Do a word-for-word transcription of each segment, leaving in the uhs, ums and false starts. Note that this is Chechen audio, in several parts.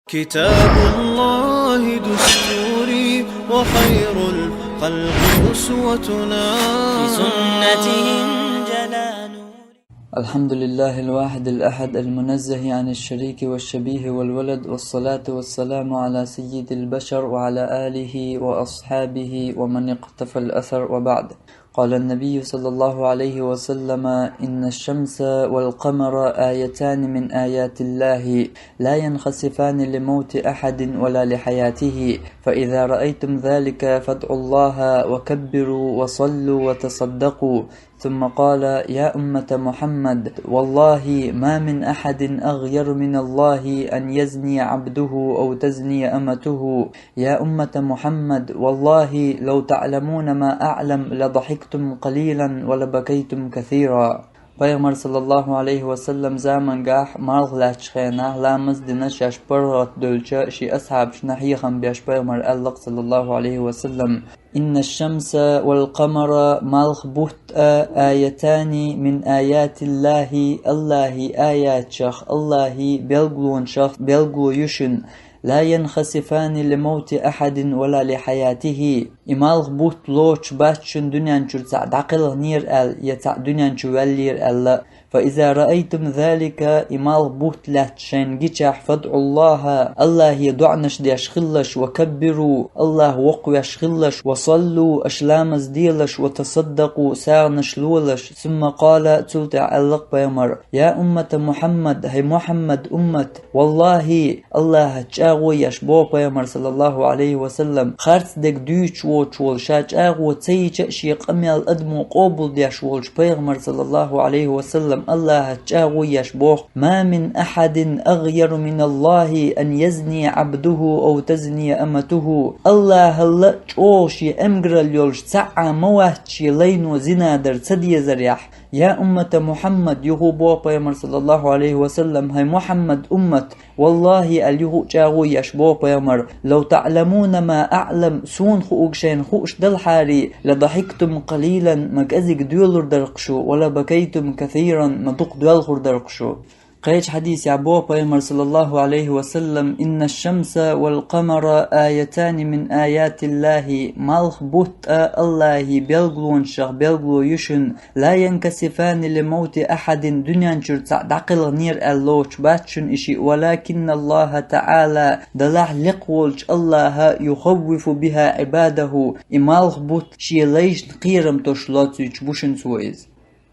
كتاب الله دستوري وخير الخلق أسوتنا. بسنته انجلى نوري. الحمد لله الواحد الأحد المنزه عن الشريك والشبيه والولد، والصلاة والسلام على سيد البشر وعلى آله وأصحابه ومن اقتفى الأثر، وبعد. قال النبي صلى الله عليه وسلم: إن الشمس والقمر آيتان من آيات الله، لا ينخسفان لموت أحد ولا لحياته، فإذا رأيتم ذلك فادعوا الله وكبروا وصلوا وتصدقوا. ثم قال: يا أمة محمد، والله ما من أحد أغير من الله أن يزني عبده أو تزني أمته. يا أمة محمد، والله لو تعلمون ما أعلم لضحكتم قليلا ولبكيتم كثيرا. Пайхамар, саллаллаху алейхи ва саллам, замангахь, малх лаьттачу хенахь, ламаз дина, шаьш паргӀат девлча, шен асхьабашна хьехам беш, Пайхамар аьлла-кх, саллаллаху алейхи ва саллам: إن الشمس والقمر, малх, бутт а, آيتان من آيات الله, Аллахьан аятех, Аллахьан билгалонех билгало ю шуна, لا ينخسفان لموت أحد ولا لحياته. И малх, бутт лоцуш бац шуна дуьнен чуьра цхьаъ дӀакхелхинера аьлла, я цхьаъ дуьнен чу ваьллера аьлла. فإذا رأيتم ذلك, и малх, бутт лаьтташ шайна гичахь, فادعوا الله, Аллахье доӀанаш деш хилалаш, وكبروا, Аллахь воккхавеш хилалаш, وصلوا, аша ламаз делаш, وتصدقوا, сагӀанаш лолаш. ثم قال, цул тӀаьхьа аьлла-кх Пайхамар: يا أمة محمد, хӀай Мухьаммадан уммат, والله, Аллахьаца чӀагӀо еш, боху Пайхамар, саллаллаху алейхи ва саллам, харц дерг дуьйцуш воцуш волу, ша чӀагӀо ца йича а шен къамел адамо къобалдеш волчу Пайхамар, саллаллаху алейхи ва саллам, Аллахьаца чӀагӀо еш, боху: ما من أحد أغير من الله أن يزني عبده أو تزني أمته. Аллахьал а чӀогӀа шен амгаралла йолуш цхьа а ма вац шен лайно зина дар ца дезарехь. Я уммата Мухьаммад, юха боху Пайхамар, саллаллаху алейхи ва саллам, хӀай Мухьаммадан уммат, валлахӀи, аьлла, юха чӀагӀо еш боху Пайхамар: لو تعلمون ما أعلم, суна хууг шайна хууш далахьара, لضحكتم قليلا, ма кӀезиг доьлур дара-кх шу, ولبكيتم كثيرا, ма дукха доьлхур дара-кх шу. Кхечу хьадисехь боху Пайхамар, саллаллаху алейхи ва саллам: إن الشمس والقمر آيتان من آيات الله, малх, бутт а Аллахьан билгалонех билгало ю шуна, لا ينكسفان لموت أحد, дуьнен чуьра цхьаъ дӀакхелхинера аьлла лоцуш бац шуна и шиъ, ولكن الله تعالى, делахь лекха волчу Аллахьа, يخوف بها عباده, и малх, бутт шен лайшна кхерам тосуш лоцуьйтуш бу шуна цо иза.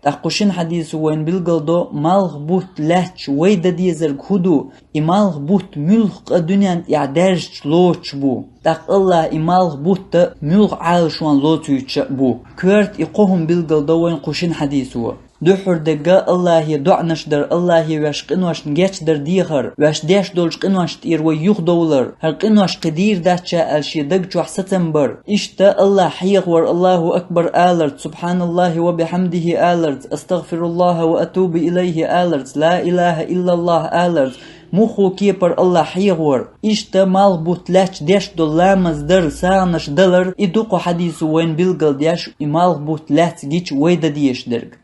ТӀаккха кху шина хьадисо вайна билгалдо, малх, бутт лаьтташ вай дан дезарг хӀун ду, и малх, бутт муьлхха къа дуьнен тӀехь даьржича лоцуш бу. ТӀаккха Аллахьа и малх, бутт а муьлха Ӏалашонна лоцуьйтуш а бу. Коьрта и кхо хӀума билгалдо вайна кху шина хьадисо. Дуьххьара дерг а Аллахье доӀанаш дар, Аллахье ваьш къиношна гечдар дехар, ваьш деш долчу къиношна тӀера вай юхадовлар, хӀара къинош кхин дийр дац ша аьлла шен даг чохь сацам бар. Иштта Аллахь хьехавар, Аллаху акбар аларца, سبحان الله وبحمده аларца, أستغفر الله وأتوب إليه аларца, لا إله إلا الله аларца, муьлхха кепара Аллахь хьехавар. Иштта малх, бутт лаьтташ деш долу ламаз дар, сагӀанаш далар, и ду кху хьадисо вайна билгалдеш, и малх, бутт лаьцна гича вай дан дезаш дерг.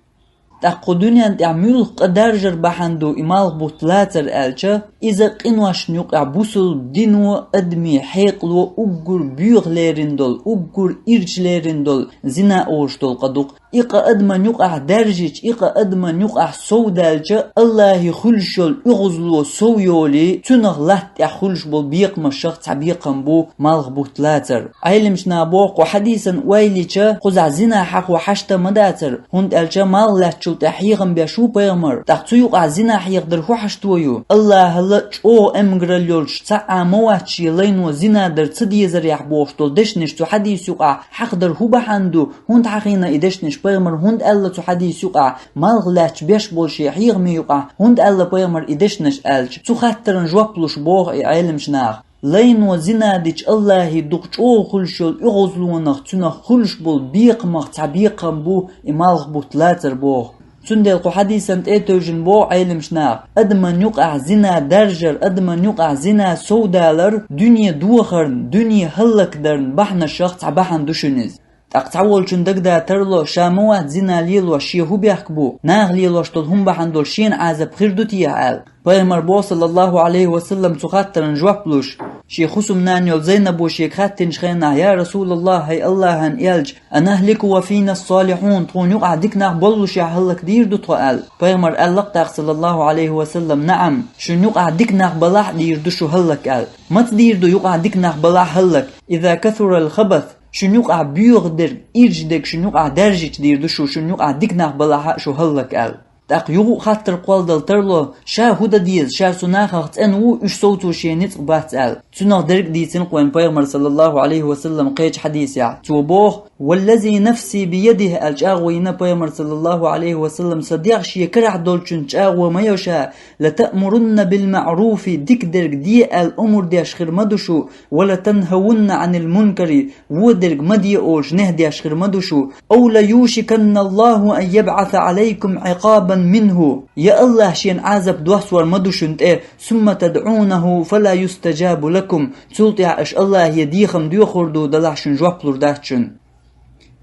ТӀаккха кху дуьнен тӀехь муьлхха къа даржар бахьана ду и малх, бутт лацар аьлча, иза къиношна юкъахь бусалба дино, адамийн хьекъало уггар боьха лерина долу, уггар ирча лерина долу зина олуш долу къа ду-кх. И къа адаман юкъахь даьржича, и къа адаман юкъахь сов даьлча, Аллахье хуьлуш йолу оьгӀазло сов йолий, цунах латта тӀехь хуьлуш болу бекхамашах цхьа бекхам бу малх, бутт лацар. Ӏелимаш наха боху, кху хьадисан ойла йича, кхузахь зина хьахо хьашта ма дацара, хӀунда аьлча малх лаьттачул тӀаьхьа хьехам беш ву Пайхамар. ТӀаккха цу юкъахь зина хьехадар хӀун хьашто ю? Аллахьал а чӀогӀа амгаралла йолуш цхьа а ма вац шен лайно зина дар ца дезарехь бохуш долу дешнаш цу хьадис юкъахь хьахадар хӀун бахьана ду? ХӀунда хьахийна и дешнаш Пайхамар? ХӀунда аьлла цу хьадис юкъахь, малх лаьтташ беш болу шен хьехамийн юкъахь, хӀунда аьлла Пайхамар и дешнаш аьлча, цу хаттаран жоп луш боху и Ӏелимаш наха. Лайно зина дича Аллахье дукха чӀогӀа хуьлуш йолу оьгӀазлонах, цунах хуьлуш болу бекхамах цхьа бекхам бу и малх, бутт лацар боху. Цундела кху хьадисан тӀе а тевжина боху Ӏелимаш наха: адаман юкъахь зина даржар, адаман юкъахь зина сов далар дуьне дохарна, дуьне хӀаллакдарна бахьанашах цхьа бахьана ду шуна иза. ТӀаккха цхьаволчун дагадатарло, ша ма вац зина лелош, шен хӀун бехк бу, наха лелош долу хӀума бахьана долуш шена Ӏазап хир ду техьа аьлла. Пайхамар боху, саллаллаху Ӏалайхи ва саллам, цу хаттаран жоп луш, шен хӀусамнана йолу Зайнабо шега хаьттинчу хенахь: «Я Расулаллах, хӀай Аллахьан элча, анахлику ва фина ссалихьун, тхуна юкъахь дика нах боллушехь хӀаллакдийр ду тхо?» аьлла. Пайхамар аьлла-кх тӀаккха, саллаллаху Ӏалайхи ва саллам: «НаӀам, шуна юкъахь дика нах балахь а дийр ду шу хӀаллак», аьлла. Маца дийр ду юкъахь дика нах балахь хӀаллак? «Иза касурал хабас, шуна юкъахь боьха дерг, ирча дерг шуна юкъахь даьржича дийр ду шу, шуна юкъахь дика нах балахь а шу хӀаллак», аьлла. ТӀаккха юха а хаттар кхолладала тарло, ша хӀун дан деза, ша цу нахах цӀена ву, уьш сов цо шен ницкъ бац аьлла. Цунах дерг а дийцина-кх вайн Пайхамар, саллаллаху Ӏалайхи ва саллам, кхечу хьадисехь. Цо боху: «Валлази нафси биядихи», аьлла чӀагӀо йина Пайхамар, саллаллаху Ӏалайхи ва саллам, «сан дегӀ шен карахь долчун чӀагӀо ма йо ша, латаъмурунна билмаъруфи, дика дерг де аьлла омра деш хир ма ду шу, ва латанхавунна Ӏанил мункари, вон дерг ма де олуш нехь деш хир ма ду шу, ав ла юшиканна Аллаху ан ябъаса Ӏалайкум Ӏикъабан минху, я Аллах шен Ӏазап доссор ма ду шуна тӀе, сумма тадъунаху фала юстаджабу лакум, цул тӀаьхьа аша Аллахе дехам доьхур ду, делахь шуна жоп лур дац шуна».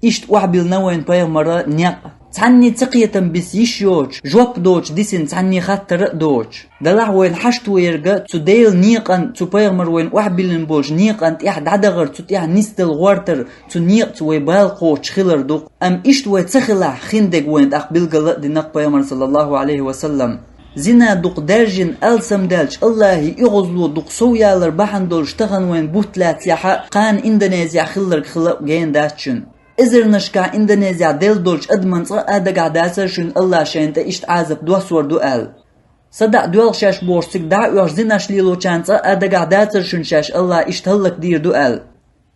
Иштта охьабиллина вайн Пайхамара некъ. Цхьанне ца кхетам биса йиш йоцуш, жоп доцуш дисина цхьанне хаттар а доцуш. Делахь вайна хьашт верг цу Делан некъан, цу Пайхамар вайна охьабиллина болчу некъан тӀехь дӀадахар, цу тӀехь нисдала гӀортар, цу некъаца вай бала кхочуш хилар ду-кх. Амма иштта вай ца хилахь, хиндерг вайна тӀаккха билгала а дина-кх Пайхамар, саллаллаху Ӏалайхи ва саллам. Зина дукха даьржина, алсамдаьлча, Аллахьан оьгӀазло дукха сов ялар бахьана долуш тахана вайна бутт лаьцнехь а, кхана Индонезехь хилларг хила а гена дац шуна. Эзарнашкахь Индонезехь делла долчу адаман цкъа а дагахь дацара шуна Аллахьа шайна тӀе иштта Ӏазап доссор ду аьлла. СадаӀа доьлху шаьш бохуш цига дӀа а оьхуш зинаш лелочарна цкъа а дагахь дацара шуна шаьш Аллахьа иштта хӀаллакдийр ду аьлла.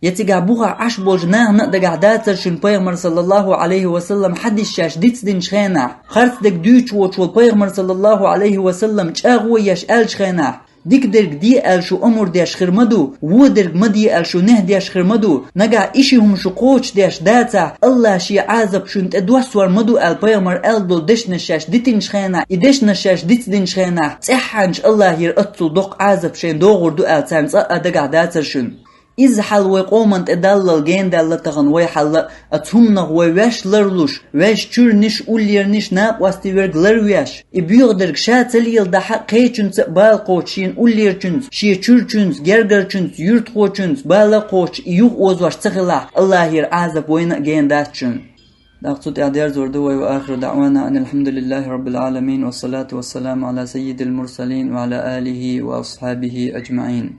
Я цигахь бухахь Ӏаш болчу нахана а дагахь дацара шуна Пайхамар, саллаллаху Ӏалайхи ва саллам, хьадис шаьш дицдинчу хенахь, харцдерг дуьйцуш воцуш волу Пайхамар, саллаллаху Ӏалайхи ва саллам, чӀагӀо еш аьллачу хенахь, дика дерг де аьлла шу омра деш хир ма ду, вон дерг ма де аьлла шу нехь деш хир ма ду, нагахь и ши хӀума шу кхочушдеш дацахь, Аллахьа шен Ӏазап шуна тӀе доссор ма ду аьлла Пайхамар аьлла долу дешнаш шаьш дитинчу хенахь, и дешнаш шаьш дицдинчу хенахь, цӀеххьанчу Аллахьера аццул доккха Ӏазап шайна догӀур ду аьлла царна цкъа а дагахь дацара шуна. Изза хьал вай къоман тӀе даллал гена даьлла тахана вай хьал а, оцу хӀуманах вай ваьш ларлуш, ваьш чуьрниш, уллерниш, накъостий верг ларвеш. И боьха дерг ша ца леладахь а, кхечунца а бала кхочуш шена уллерчуьнца, шен чуьрчуьнца, гергарчуьнца, юьртахочуьнца бала а кхочуш, и юха озош ца хилахь, Аллахьера Ӏазап вайна а гена дац шуна. ТӀаккха цу тӀехь дерзор ду вай: ва ахиру даъвана анил хьамдулиллахи раббил Ӏаламин, вассалату вассаламу Ӏала саййидил мурсалин ва Ӏала алихи ва асхьабихи аджмаӀин.